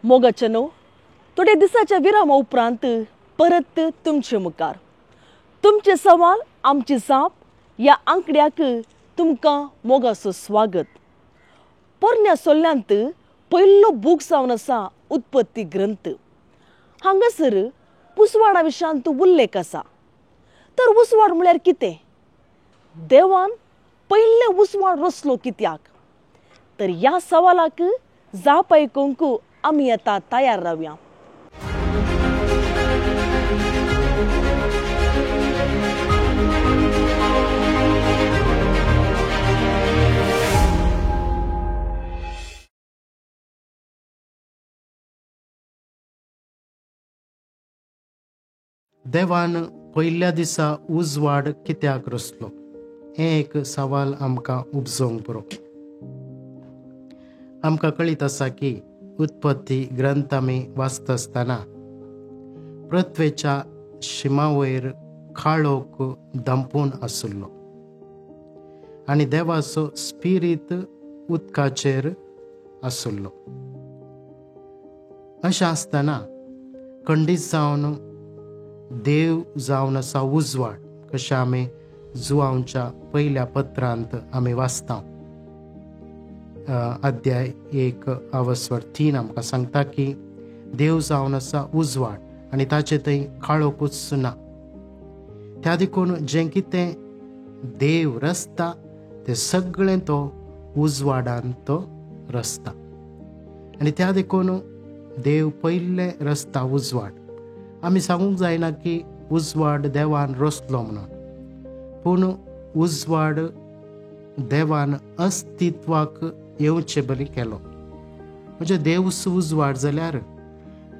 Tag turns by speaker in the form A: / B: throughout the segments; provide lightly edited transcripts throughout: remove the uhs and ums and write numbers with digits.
A: मोगाचे न्हू थोड्या दिसाच्या विरामा उपरांत परत तुमचे मुखार तुमचे सवाल आमची जाप ह्या आंकड्याक तुमकां मोगाचो स्वागत। पोरण्या सोल्ल्यांत पयलो बूक जावन आसा उत्पत्ती ग्रंथ। हांगासर उजवाडा विशयांत उल्लेख आसा। तर उजवाड म्हळ्यार कितें? देवान पयले उजवाड रचलो कित्याक? तर ह्या सवालाक जाप आयकूंक आमी आतां तयार रावया।
B: देवान पयल्या दिसा उजवाड कित्याक रचलो हें एक सवाल आमकां उपजोवंक पुरो। आमकां कळीत आसा की उत्पत्ती ग्रंथ आमी वाचता आसतना पृथ्वेच्या शिमा वयर काळोख दंपून आशिल्लो आनी देवाचो स्पिरीत उदकाचेर आशिल्लो। अशें आसतना खंडीत जावन देव जावन आसा उजवाड, कशें आमी जुवांच्या पयल्या पत्रांत आमी वाचता अध्याय 1 आवस्वर 3 आमकां सांगता की देव जावन आसा उजवाड आनी ताचे थंय काळोखूच ना। त्या देखून जें कितें देव रचता तें सगळें तो उजवाडान तो रचता आनी त्या देखून देव पयलें रचता उजवाड। आमी सांगूंक जायना की उजवाड देवान रचलो म्हणून, पूण उजवाड देवान अस्तित्वाक येवचे बरी केलो। म्हणजे देव उजवाड जाल्यार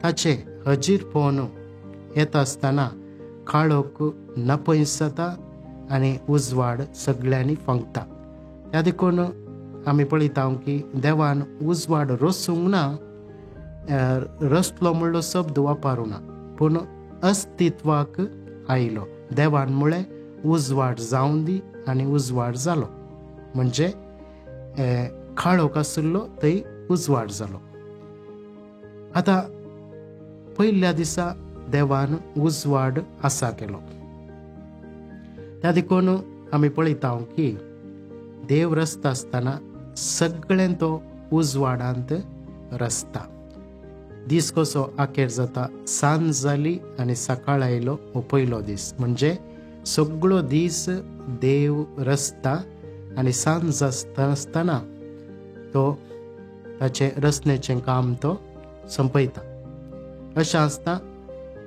B: ताचें हजीरपण येता आसतना काळोख नपयस जाता आनी उजवाड सगळ्यांनी फांकता। त्या देखून आमी पळयता की देवान उजवाड रचूंक ना, रचलो म्हणलो शब्द वापरूंक ना, पूण अस्तित्वाक आयलो। देवान म्हळें उजवाड जावन दी आनी उजवाड जालो, म्हणजे काळोख आशिल्लो थंय उजवाड जालो। आतां पयल्या दिसा देवान उजवाड आसा केलो। त्या देखून आमी पळयता की देव रचता आसतना सगळें तो उजवाडांत रचता। दीस कसो आखेर जाता, सांज जाली आनी सकाळ आयलो हो पयलो दीस, म्हणजे सगळो दीस देव रचता आनी सांज आसतना तो ताचें रचनेचें काम तो संपयता। अशें आसता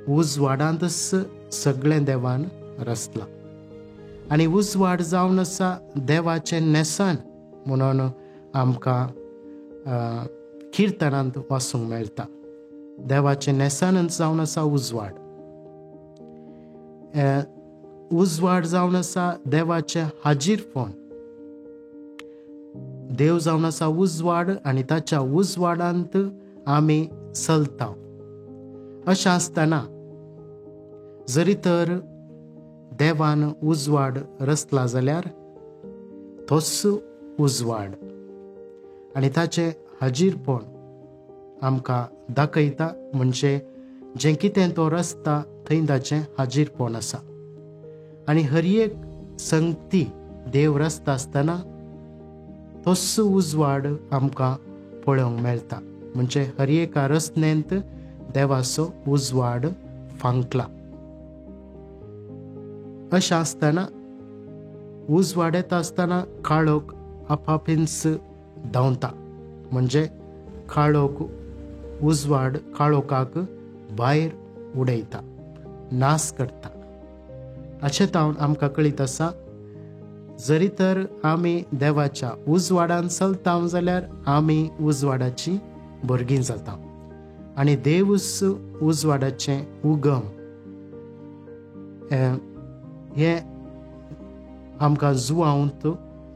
B: उजवाडांतच सगळें देवान रचलां आनी उजवाड जावन आसा देवाचें न्हेसण म्हणून आमकां किर्तनांत वाचूंक मेळटा। देवाचें न्हेसण जावन आसा उजवाड, उजवाड जावन आसा देवाचें हाजीरपण। देव जावन आसा उजवाड आनी ताच्या उजवाडांत आमी चलता। अशें आसतना जरी तर देवान उजवाड रचला जाल्यार तोच उजवाड आनी ताचें हाजीरपण आमकां दाखयता, म्हणजे जें कितें तो रचता थंय ताचें हाजीरपण आसा। आनी हर एक संगती देव रचता आसतना तोच उजवाड आमकां पळोवंक मेळटा, म्हणजे हर एका रचनेंत देवाचो उजवाड फांकला। अशें आसतना उजवाड येता आसतना काळोख आपापींच धांवता, म्हणजे काळोख उजवाड काळोखाक भायर उडयता, नाश करता। अशें तावन आमकां कळीत आसा जरी तर आमी देवाच्या उजवाडान चलता जाल्यार आमी उजवाडाची भुरगीं जाता आनी देवूच उजवाडाचें उगम हें आमकां जुवांत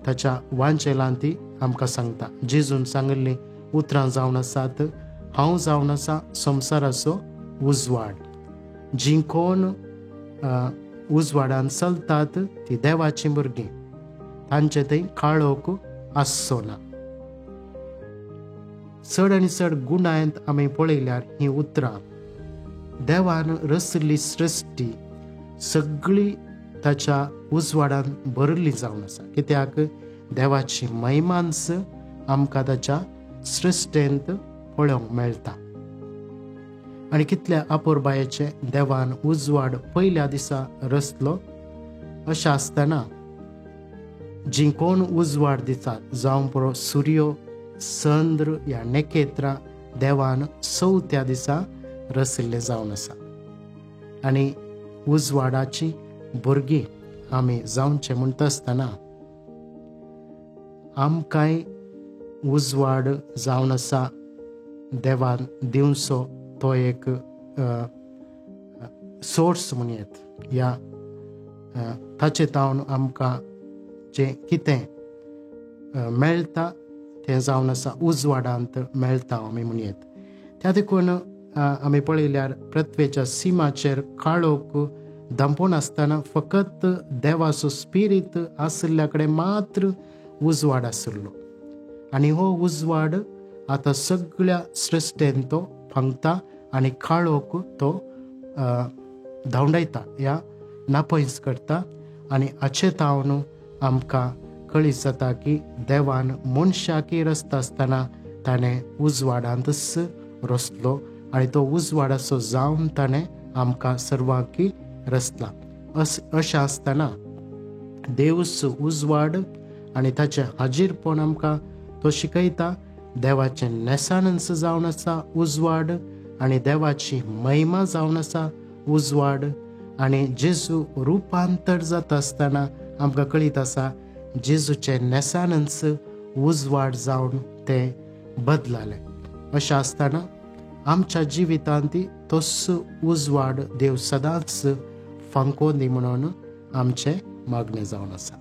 B: ताच्या वांचेलांत आमकां सांगता। जेजून सांगिल्लीं उतरां जावन आसात, हांव जावन आसा संवसाराचो उजवाड, जीं कोण उजवाडान चलतात ती देवाचीं भुरगीं, तांचे थंय काळोख आसचो ना। चड आनी चड गुणायंत आमी पळयल्यार हीं उतरां देवान रचल्ली सृश्टी सगळी ताच्या उजवाडान भरिल्ली जावन आसा. कित्याक देवाची महिमांस आमकां ताच्या सृश्टेंत पळोवंक मेळटा. आनी कितल्या अपुरबायेचे देवान उजवाड पयल्या दिसा रचलो. अशें आसतना जी कोण उजवाड दितात जावं पुरो सुर्यो, चंद्र ह्या नखेत्रां देवान चवथ्या दिसा रचिल्लें जावन आसा. आनी उजवाडाची भुरगीं आमी जावचें म्हणटा आसतना आमकांय उजवाड जावन आसा देवान दिवचो तो एक सोर्स म्हणयेत ह्या ताचे तावन आमकां जें कितें मेळटा तें जावन आसा उजवाडांत मेळटा आमी म्हणयेत. त्या देखून आमी पळयल्यार पृथ्वेच्या सिमाचेर काळोख धांपून आसतना फकत देवाचो स्पिरीत आशिल्ल्या कडेन मात्र उजवाड आशिल्लो. आनी हो उजवाड आतां सगळ्या सृश्टेन तो फांगता आनी काळोख तो धांवडायता ह्या नापयस करता. आनी हाचे तावन आमकां कळीत जाता की देवान मनशाकी रचता आसतना ताणें उजवाडांतच रचलो आनी तो उजवाडाचो जावन ताणें आमकां सर्वांकी रचला. अशें आसतना देवच उजवाड आनी ताचें हाजीरपण आमकां तो शिकयता. देवाचें नेसानंच जावन आसा उजवाड आनी देवाची महिमा जावन आसा उजवाड. आनी जेजू रुपांतर जाता आसतना आमकां कळीत आसा जेजूचें नेसानंच उजवाड जावन तें बदलालें. अशें आसतना आमच्या जिवितांत तोच उजवाड देव सदांच फांकोवन दी म्हणून आमचें मागणें जावन आसा.